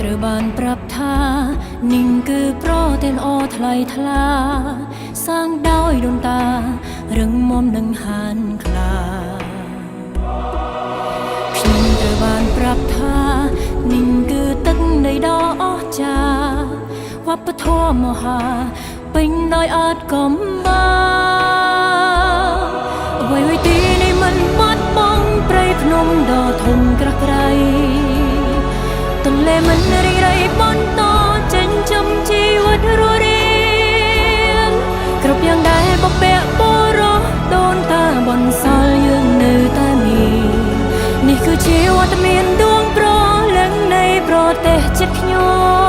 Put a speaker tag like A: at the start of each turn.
A: ត្រូវបានប្រាប់ថា នាងគឺប្រទេនអថ្លៃថ្លា សាងដោយដូនតា រឹងមាំនឹងហានខ្លាខ្ញុំត្រូវបានប្រាប់ថា នាងគឺទឹកដីដ៏អស្ចារ្យវប្បធម៌មហាពេញដោយអត់កំបាអ្វីៗទីនេះមិនបាត់បង់ព្រៃភ្នំដ៏ធំក្រាស់ក្រៃ ទន្លេមិនរីរៃបន្តចិញ្ចឹមជីវិតរស់រានគ្រប់យ៉ាងដែលបពៈបរោះដូនតាបន្សល់យើងនៅតែមាននេះគឺជាវត្តមានដួងព្រលឹងនៃប្រទេសជាតិខ្ញុំ។